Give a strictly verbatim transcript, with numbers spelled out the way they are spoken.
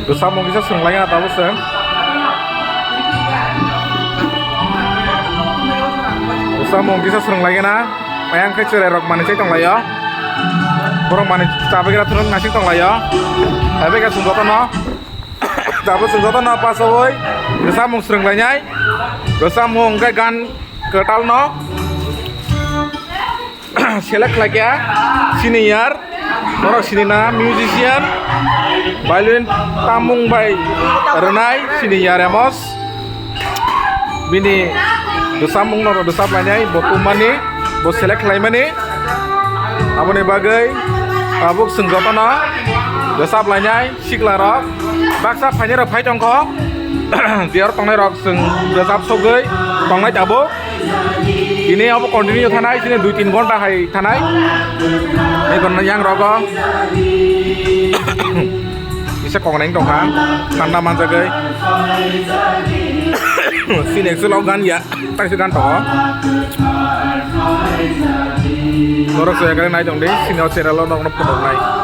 Bwsamung kisa swrwnglaina tabuk chwng. Bwsamung kisa swrwnglaina. Ayang khe chwrai rok manwi chai tonglaio. Borok manwi chabagra thwng nasing tonglaio. Haibai khe chwng jotono. Tabuk chwng jotono pasawi bwsamung swrwnglainai. Bwsamung khe gan kwtalno select khlaikha, senior, norok sinina musician, violin tamung bai rwnai senior Amos. Bini bwsamung norok bwsap lainai, bo tumani, bo select khlaimani. Aboni bagwi tabuk chwng jotono bwsap lainai. Sikla rok baksa phainai rok phai tongkho. Diyor tongnai rok chwng rwchap sogwi tongnai tabuk. Tini abo continue thanai, chini dui tin ghonta hai thanai. Ei ghonta yang rogo kisa kokneng tongkha, thanda manjagwi. Chini actual o gan ya, taisa gan tongo. Norok soya kare nai tongdi, chini o channel o norokno phunuknai.